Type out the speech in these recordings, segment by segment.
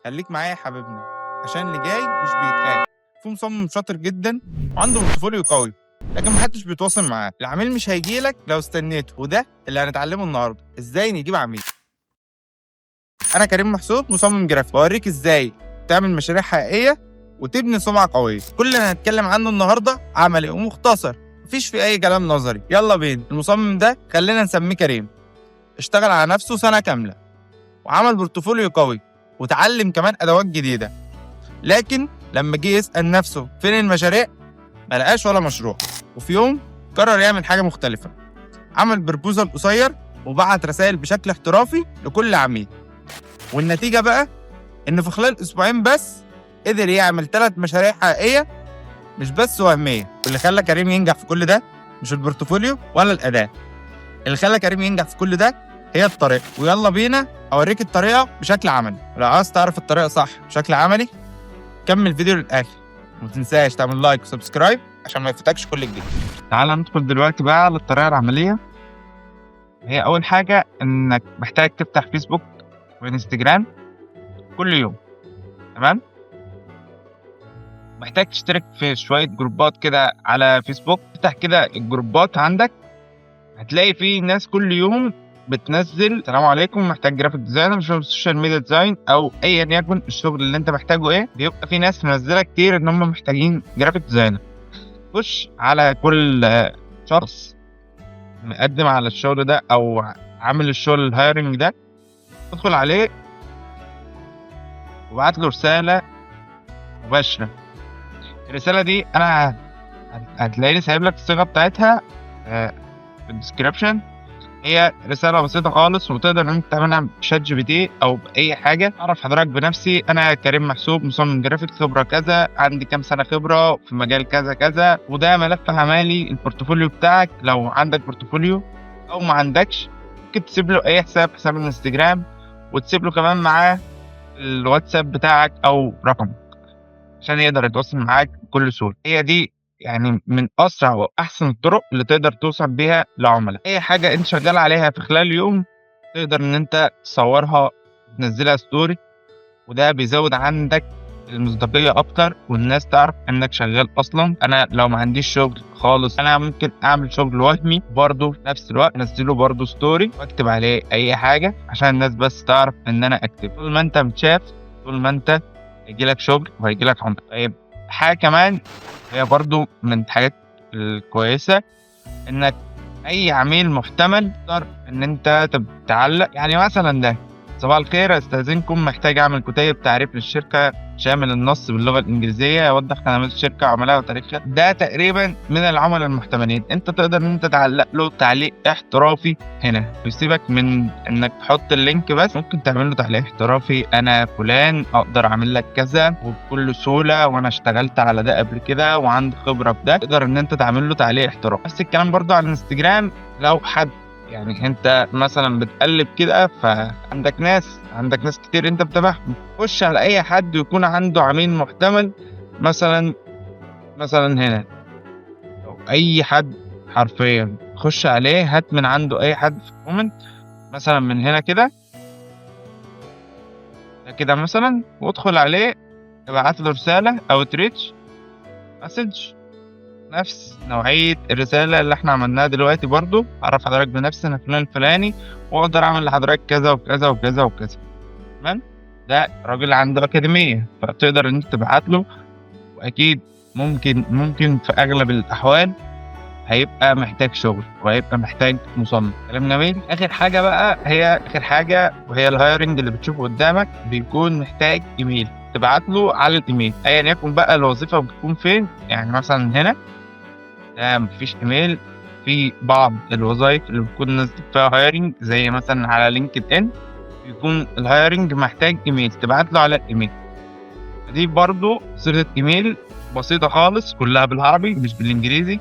خليك معايا يا حبيبنا، عشان اللي جاي مش بيتقال. في مصمم شاطر جدا وعنده portfolio قوي، لكن محدش بيتواصل معاه. العميل مش هيجيلك لو استنيته، وده اللي هنتعلمه النهارده، ازاي نجيب عميل. انا كريم محسوب، مصمم جرافيك، بوريك ازاي تعمل مشاريع حقيقية وتبني سمعه قوية. كل اللي هنتكلم عنه النهارده عملي ومختصر، مفيش في اي كلام نظري. يلا بينا. المصمم ده خلينا نسميه كريم، اشتغل على نفسه سنة كاملة وعمل portfolio قوي وتعلم كمان ادوات جديده، لكن لما جه يسال نفسه فين المشاريع ما لقاش ولا مشروع. وفي يوم قرر يعمل حاجة مختلفه، عمل proposal قصير وبعت رسائل بشكل احترافي لكل عميل. والنتيجة بقى ان في خلال اسبوعين بس قدر يعمل 3 مشاريع حقيقيه، مش بس وهميه. واللي خلى كريم ينجح في كل ده مش ال portfolio ولا الاداء، اللي خلى كريم ينجح في كل ده هي الطريقه. ويلا بينا اوريك الطريقة بشكل عملي. لو عاوز تعرف الطريقة صح بشكل عملي كمل الفيديو للاخر، وما تنساش تعمل like و subscribe عشان ما يفوتكش كل جديد. تعال ندخل دلوقتي بقى على الطريقة العمليه. هي اول حاجة انك محتاج تفتح فيسبوك وانستجرام كل يوم، تمام؟ محتاج تشترك في شوية جروبات كده على فيسبوك. افتح كده الجروبات عندك، هتلاقي في ناس كل يوم بتنزل: السلام عليكم، محتاج graphic designer، مش social media design، او ايا يكن الشغل اللي انت محتاجه ايه. بيبقى في ناس منزله كتير ان هم محتاجين graphic designer. خش على كل شخص مقدم على الشغل ده او عامل الشغل ال hiring ده، ادخل عليه وابعت له رسالة مباشره. الرسالة دي انا هتلاقيني سايب لك الصيغة بتاعتها في ال description. هي رسالة بسيطة خالص، وتقدر إن أنت تعملها ب ChatGPT أو بأي حاجة. أعرف حضرتك بنفسي، أنا كريم محسوب، مصمم جرافيك، خبرة كذا، عندي كام سنة خبرة في مجال كذا كذا، وده ملف أعمالي، ال portfolio بتاعك لو عندك portfolio، أو ما عندكش ممكن تسيب له أي حساب، حساب الانستجرام، وتسيب له كمان معاه الواتساب بتاعك أو رقمك عشان يقدر يتواصل معاك بكل سهولة. هي دي يعني من أسرع وأحسن الطرق اللي تقدر توصل بيها لعملاء. أي حاجة أنت شغال عليها في خلال يوم تقدر إن أنت تصورها وتنزلها story، وده بيزود عندك المصداقية أكتر والناس تعرف إنك شغال أصلا. أنا لو ما عنديش شغل خالص، أنا ممكن أعمل شغل وهمي برضه في نفس الوقت، أنزله برضه story وأكتب عليه أي حاجة عشان الناس بس تعرف إن أنا active. طول ما أنت متشاف، طول ما أنت هيجيلك شغل وهيجيلك عملاء. طيب، حاجة كمان هي برضو من الحاجات الكويسة، إنك أي عميل محتمل تقدر إن أنت تعلق. يعني مثلا ده: صباح الخير، استاذنكم، محتاج اعمل كتيب تعريف للشركة شامل النص باللغة الانجليزيه، يوضح خدمات الشركه، عملاء وتاريخها. ده تقريبا من العملاء المحتملين. انت تقدر ان انت تعلق له تعليق احترافي هنا، ويسيبك من انك تحط ال link، بس ممكن تعمل له تعليق احترافي: انا فلان، اقدر اعمل لك كذا وبكل سهوله، وانا اشتغلت على ده قبل كده وعندي خبره في ده. تقدر ان انت تعمل له تعليق احترافي. نفس الكلام برضو على الانستجرام، لو حد يعني انت مثلا بتقلب كده فعندك ناس، عندك ناس كتير انت بتابعهم، خش على اي حد يكون عنده عميل محتمل، مثلا هنا، أو اي حد حرفيا، خش عليه، هات من عنده اي حد في comment، مثلا من هنا كده، ده كده مثلا، وادخل عليه ابعت له رسالة outreach message، نفس نوعية الرسالة اللي احنا عملناها دلوقتي برضو: أعرف حضرتك بنفسي، أنا فلان الفلاني، وأقدر أعمل لحضرتك كذا وكذا وكذا وكذا. تمام؟ ده راجل عنده أكاديمية، فتقدر إن أنت تبعت له، وأكيد ممكن في أغلب الأحوال هيبقى محتاج شغل وهيبقى محتاج مصمم. كلام جميل. اخر حاجة بقى، هي اخر حاجة وهي ال hiring اللي بتشوفه قدامك، بيكون محتاج ايميل، تبعت له على الايميل، ايا يكن بقى الوظيفة بتكون فين. يعني مثلا هنا ده مفيش ايميل. في بعض الوظائف اللي بتكون نازل فيها hiring، زي مثلا على LinkedIn، بيكون ال hiring محتاج ايميل، تبعت له على الايميل. دي برضو صيغة ايميل بسيطة خالص، كلها بالعربي مش بالانجليزي.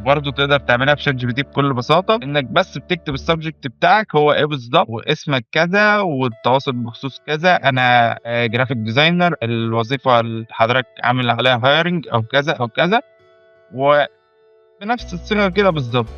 برضه تقدر تعملها في ChatGPT بكل بساطه، انك بس بتكتب ال subject بتاعك هو ايه بالظبط، واسمك كذا، والتواصل بخصوص كذا، انا graphic designer، الوظيفة اللي حضرتك عامل عليها hiring او كذا او كذا، وبنفس الصيغة كده بالظبط.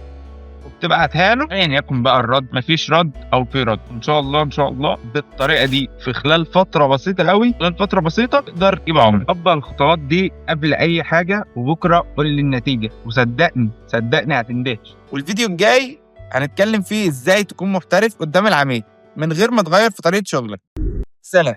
تبعتها له، ايا يكن بقى الرد، مفيش رد او في رد. ان شاء الله ان شاء الله بالطريقة دي في خلال فترة بسيطة قوي، خلال فترة بسيطة تقدر تجيب عملاء. طبق الخطوات دي قبل اي حاجة، وبكره قول لي النتيجه، وصدقني صدقني هتندهش. والفيديو الجاي هنتكلم فيه ازاي تكون محترف قدام العميل من غير ما تغير في طريقة شغلك. سلام.